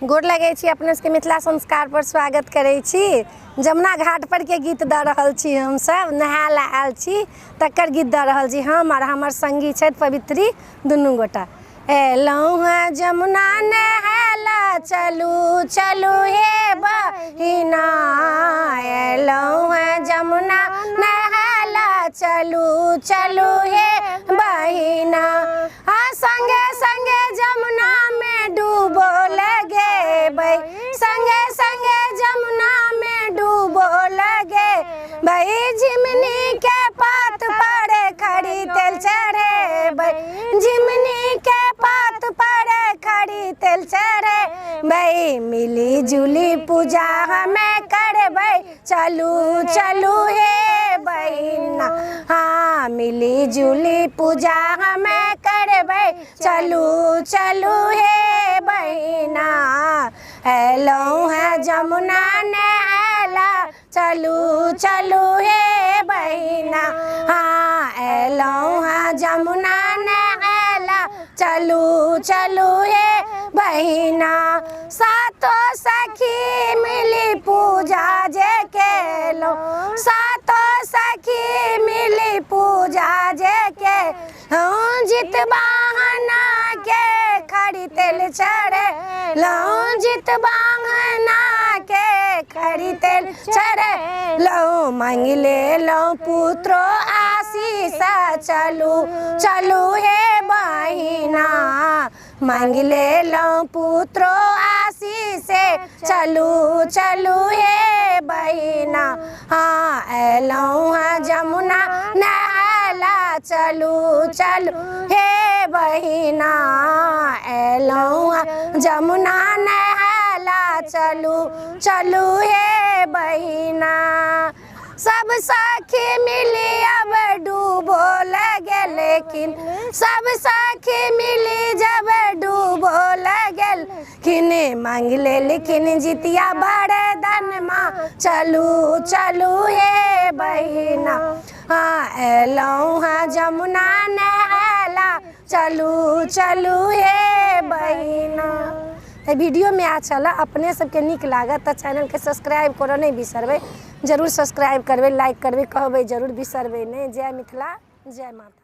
गोर लगै छी अपने सबके। मिथिला संस्कार पर स्वागत करै छी। जमुना घाट पर के गीत दऽ रहल छी। हमसब नहाय लए आयल छी, तकर गीत दऽ रहल छी। हम आर हमर संगी छथि पवित्री, दुनू गोटा एलहुँ हेँ जमुना नहाय लए। चलू चलू हे बहिना, एलहुँ हेँ जमुना नहाय लए। चलू चलू हे बहिना। हाँ, संगे संगे जमुना में डूबो लगे, संगे संगे जमुना में डूबो लगे भाई। झिमनी के पात पर खड़ी तेल चढ़े, झिमनी के पात पर खड़ी तेल चढ़े भाई। मिली जुली पूजा हमें करबै, चलू चलू हे बहिना। हाँ, मिली जुली पूजा हमें करबै, चलू चलू हे बहिना। एलहुँ हैं जमुना नहायला, चलू चलू हे बहिना। हाँ, एलहुँ हैं जमुना नहायला, चलू चलू हे बहिना। सातो सखी मिली पूजा जे केलो, सातो सखी मिली पूजा जे के हूँ, जित बहना के खड़ी तेल चढ़े लहूँ, जित बहना के खड़ी तेल चढ़े लहूँ। मांग ले लूँ पुत्रो आशीष, चलू चलू हे बहिना। मांग ले लूँ पुत्रो आशीष, चलू चलू हे बहिना। हाँ, एलहुँ हाँ जमुना नहायला, चलू चलू हे बहिना। एलहुँ हाँ जमुना नहायला, चलू चलू हे बहिना। सब सखी मिली अब डूबो लगे, लेकिन सब सखी मिली जब डूबो लगे, किन मांग ले लेकिन जितिया बरदान माँ, चलू चलू हे बहिना। हाँ, एलहुँ हाँ जमुना नहायला, चलू चलू हे बहिना। तऽ वीडियोमे आ छल, अपने सबके नीक लागत तऽ चैनलके सब्सक्राइब करऽ नहि बिसरबै। जरूर सब्सक्राइब करबै, लाइक करबै, कहबै जरूर, बिसरबै नहि। जय मिथिला, जय माता।